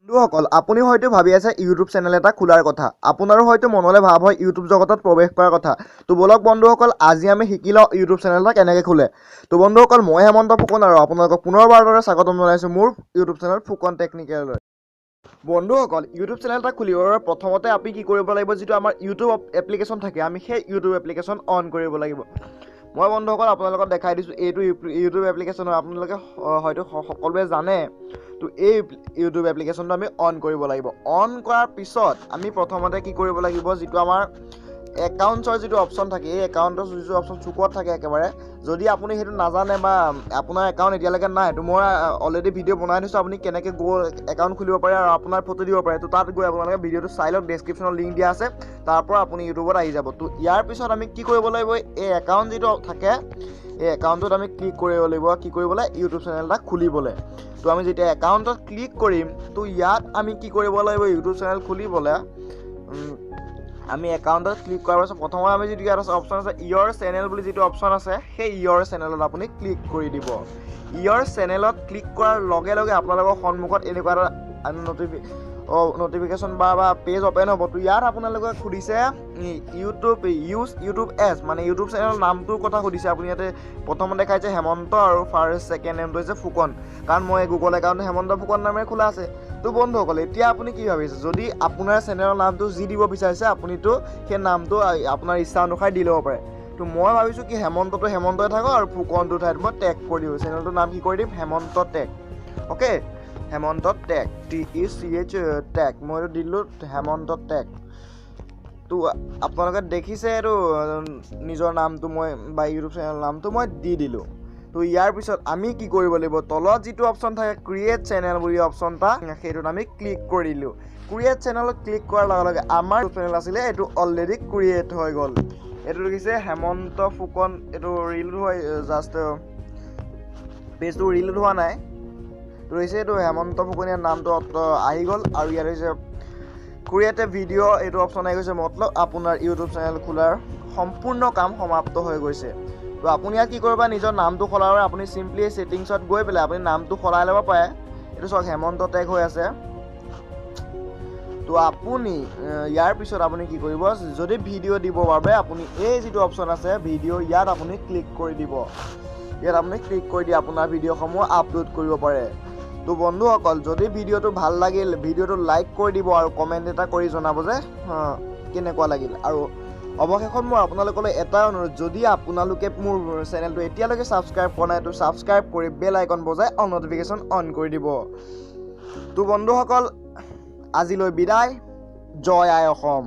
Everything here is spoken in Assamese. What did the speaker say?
বন্ধুসকল, আপুনি হয়তো ভাবি আছে ইউটিউব চেনেল এটা খোলাৰ কথা, আপোনাৰো হয়তো মনলৈ ভাৱ হয় ইউটিউব জগতত প্ৰৱেশ কৰাৰ কথা। তো ব'লক বন্ধুসকল, আজি আমি শিকি লওঁ ইউটিউব চেনেল এটা কেনেকৈ খোলে। তো বন্ধুসকল, মই হেমন্ত ফুকন আৰু আপোনালোকক পুনৰবাৰৰ দৰে স্বাগতম জনাইছোঁ মোৰ ইউটিউব চেনেল ফুকন টেকনিকেললৈ। বন্ধুসকল, ইউটিউব চেনেল এটা খুলিবৰ বাবে প্ৰথমতে আমি কি কৰিব লাগিব, যিটো আমাৰ ইউটিউব এপ্লিকেশ্যন থাকে, আমি সেই ইউটিউব এপ্লিকেশ্যন অন কৰিব লাগিব। মই বন্ধুসকল আপোনালোকক দেখাই দিছোঁ, এইটো ইউটিউব এপ্লিকেশ্যন হয়, আপোনালোকে হয়তো সকলোৱে জানে। তো এই ইউটিউব এপ্লিকেশ্যনটো আমি অন কৰিব লাগিব। অন কৰাৰ পিছত আমি প্ৰথমতে কি কৰিব লাগিব, যিটো আমাৰ একাউণ্টছৰ যিটো অপশ্যন থাকে, এই একাউণ্টৰ যিটো অপশ্যন চুকত থাকে একেবাৰে, যদি আপুনি সেইটো নাজানে বা আপোনাৰ একাউণ্ট এতিয়ালৈকে নাই, তো মই অলৰেডি ভিডিঅ' বনাই থৈছোঁ আপুনি কেনেকৈ গৈ একাউণ্ট খুলিব পাৰে আৰু আপোনাৰ ফটো দিব পাৰে। তো তাত গৈ আপোনালোকে ভিডিঅ'টো চাই লওক, ডেছক্ৰিপশ্যনত লিংক দিয়া আছে, তাৰ পৰা আপুনি ইউটিউবত আহি যাব। তো ইয়াৰ পিছত আমি কি কৰিব লাগিব, এই একাউণ্ট যিটো থাকে এই একাউণ্টটোত আমি ক্লিক কৰিব লাগিব। কি কৰিবলৈ? ইউটিউব চেনেল এটা খুলিবলৈ। তো আমি যেতিয়া একাউণ্টত ক্লিক কৰিম, তো ইয়াত আমি কি কৰিব লাগিব, ইউটিউব চেনেল খুলিবলৈ আমি একাউণ্টত ক্লিক কৰাৰ পাছত প্ৰথমতে আমি যিটো ইয়াত আছে অপশ্যন আছে ইয়ৰ চেনেল বুলি যিটো অপশ্যন আছে, সেই ইয়ৰ চেনেলত আপুনি ক্লিক কৰি দিব। ইয়ৰ চেনেলত ক্লিক কৰাৰ লগে লগে আপোনালোকৰ সন্মুখত এনেকুৱা এটা নটিফিকেশ্যন বা পেজ অ'পেন হ'ব। তো ইয়াত আপোনালোকে সুধিছে ইউটিউব ইউজ ইউটিউব এজ, মানে ইউটিউব চেনেলৰ নামটোৰ কথা সুধিছে। আপুনি ইয়াতে প্ৰথমতে দেখাইছে হেমন্ত আৰু ফাৰ্ষ্ট ছেকেণ্ড নেমটো হৈছে ফুকন, কাৰণ মই গুগল একাউণ্ট হেমন্ত ফুকন নামেৰে খোলা আছে। তো বন্ধুসকল, এতিয়া আপুনি কি ভাবিছে, যদি আপোনাৰ চেনেলৰ নামটো যি দিব বিচাৰিছে আপুনিতো সেই নামটো আপোনাৰ ইচ্ছা অনুসাৰে দি ল'ব পাৰে। তো মই ভাবিছোঁ কি হেমন্তটো হেমন্তই থাকক আৰু ফুকনটোৰ ঠাইত মই টেগ কৰি দিওঁ। চেনেলটোৰ নাম কি কৰি দিম, Hemanta tech. Okay, Hemanta tech, TECH tech, মই এইটো দিলোঁ হেমন্ত টেক। তো আপোনালোকে দেখিছে এইটো নিজৰ নামটো মই বা ইউটিউব চেনেলৰ নামটো মই দি দিলোঁ। তো ইয়াৰ পিছত আমি কি কৰিব লাগিব, তলত যিটো অপশ্যন থাকে ক্ৰিয়েট চেনেল বুলি অপশ্যন এটা, সেইটোত আমি ক্লিক কৰি দিলোঁ। ক্ৰিয়েট চেনেলত ক্লিক কৰাৰ লগে লগে আমাৰ চেনেল আছিলে এইটো অলৰেডি ক্ৰিয়েট হৈ গ'ল। এইটো দেখিছে হেমন্ত ফুকন, এইটো ৰিল হয়, জাষ্ট পেজটো ৰিল হোৱা নাই। তো দেখিছে এইটো হেমন্ত ফুকনীয়াৰ নামটো আহি গ'ল আৰু ইয়াত হৈছে ক্ৰিয়েট এ ভিডিঅ' এইটো অপশ্যন আহি গৈছে। মতলব আপোনাৰ ইউটিউব চেনেল খোলাৰ সম্পূৰ্ণ কাম সমাপ্ত হৈ গৈছে। তো আপুনি ইয়াত কি কৰিব, নিজৰ নামটো সলাব, আপুনি চিম্পলি ছেটিংছত গৈ পেলাই আপুনি নামটো সলাই ল'ব পাৰে। এইটো চাওক হেমন্ত টেক হৈ আছে। তো আপুনি ইয়াৰ পিছত আপুনি কি কৰিব, যদি ভিডিঅ' দিবৰ বাবে আপুনি এই যিটো অপশ্যন আছে ভিডিঅ', ইয়াত আপুনি ক্লিক কৰি দিব। ইয়াত আপুনি ক্লিক কৰি দি আপোনাৰ ভিডিঅ'সমূহ আপলোড কৰিব পাৰে। তো বন্ধুসকল, যদি ভিডিঅ'টো ভাল লাগিল ভিডিঅ'টো লাইক কৰি দিব আৰু কমেণ্ট এটা কৰি জনাব যে কেনেকুৱা লাগিল। আৰু অৱশেষত মোৰ আপোনালোকলৈ এটাই অনুৰোধ, যদি আপোনালোকে মোৰ চেনেলটো এতিয়ালৈকে ছাবস্ক্ৰাইব কৰা নাই, তো ছাবস্ক্ৰাইব কৰি বেল আইকন বজাই অল নটিফিকেশ্যন অন কৰি দিব। তো বন্ধুসকল, আজিলৈ বিদায়। জয় আই অসম।